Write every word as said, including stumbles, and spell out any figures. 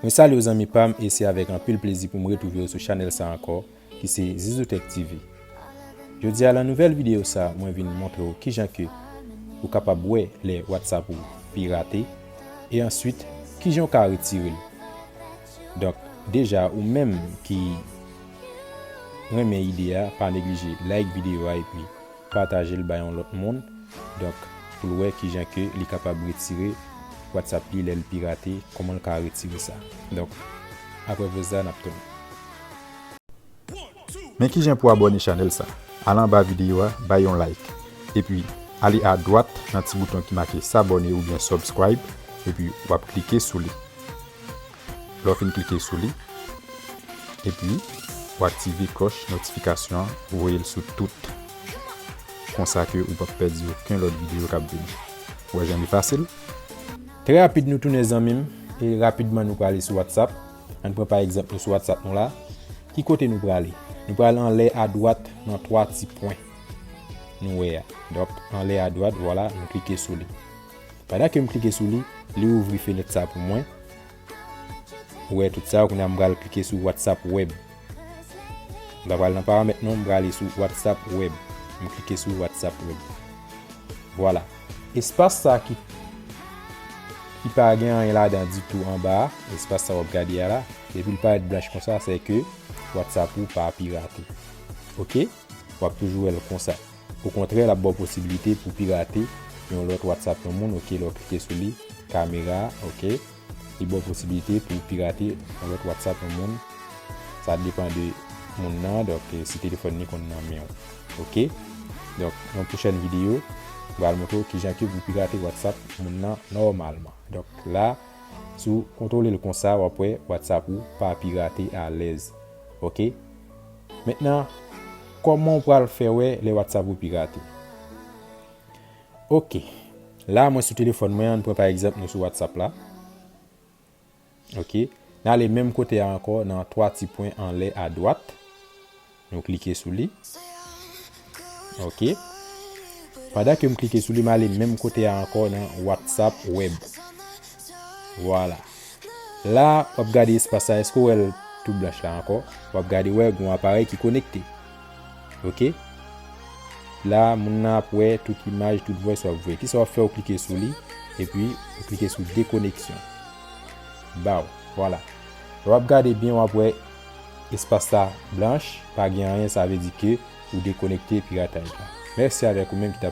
Mwen salye w zanmi pa m e se avèk anpil plezi pou m retwouve w sou chanèl sa ankò ki se Zizou Tech T V. Jodi a nan nouvèl videyo sa, mwen vin montre w kijan ke ou kapab wè lè WhatsApp ou pirate e answit kijan w ka retire l. Donk, deja ou menm ki renmen ide a, pa neglije like videyo a epi pataje l bay yon lòt moun. Donk, pou l wè kijan ke li kapab retire WhatsApp li lè l pirate, kòman l ka retire sa. Donk, apre poz la, n ap tounen. Men kijan pou abòne chanèl sa. Al anba videyo a, bay yon like. Epi, ale adwat nan ti bouton ki make s'abonner oubyen subscribe, epi w ap klike sou li. Lè w fin klike sou li, epi w aktive klòch notifikasyon an, voye l sou tout. Konsa ke ou p ap pèdi okenn lòt videyo k ap vini. Ou wè jan li fasil? Trè rapid nou tounen zanmi m, e rapidman nou prale sou WhatsApp. Ann pran pa egzanp nou sou WhatsApp nou la. Ki kote nou prale? Nou prale anlè adwat nan twa ti pwen nou wè a. Donk, anlè adwat, vwala, nou klike sou li. Pandan ke m klike sou li, li ouvri fenèt sa pou mwen. Ou wè tout sa, kounye a m pral klike sou WhatsApp Web. M pa pral nan paramèt non, m prale sou WhatsApp Web. M klike sou WhatsApp Web. Vwala. Espas sa ki, ki pa gen anyen ladan ditou anba a, espas sa w ap gade a la, depi l parèt blanch konsa, se ke WhatsApp ou pa pirate. Oke? W ap toujou wè l konsa. Okontrè, l ap ba w posiblite pou pirate yon lòt WhatsApp yon moun, oke, lè w klike sou li, kamera, oke. Li ba w posiblite pou pirate yon lòt WhatsApp yon moun. Sa depann de moun nan, donk, eh, si telefòn li konn nan men w. Oke? Donk, nan pwochèn videyo, m pral montre w kijan ke pou pirate WhatsApp moun nan nòmalman. Donk, la, si w kontwole l konsa, w ap wè WhatsApp ou pa pirate alèz. Oke? Mentnan, kòman w pral fè wè lè WhatsApp ou pirate? Oke. La, mwen sou telefòn mwen, ann pran pa egzanp nou sou WhatsApp la. Oke. N ale menm kote a ankò nan twa ti pwen anlè adwat. Nou klike sou li. Oke. Pandan ke m klike sou li, m ale menm kote a ankò nan WhatsApp Web. Vwala. La, w ap gade espas sa, èske w wè l tou blanch la ankò? W ap gade, wè, gen yon aparèy ki konekte. Oke? La, moun nan ap wè tout imaj, tout vwè sa w ap voye. Kisa w ap fè? W klike sou li, epi w klike sou dekoneksyon. Baw, vwala. W ap gade byen, w ap wè espas sa blanch, pa gen anyen, sa vle di ke ou dekonekte pirataj la. Mèsi avèk ou menm ki t ap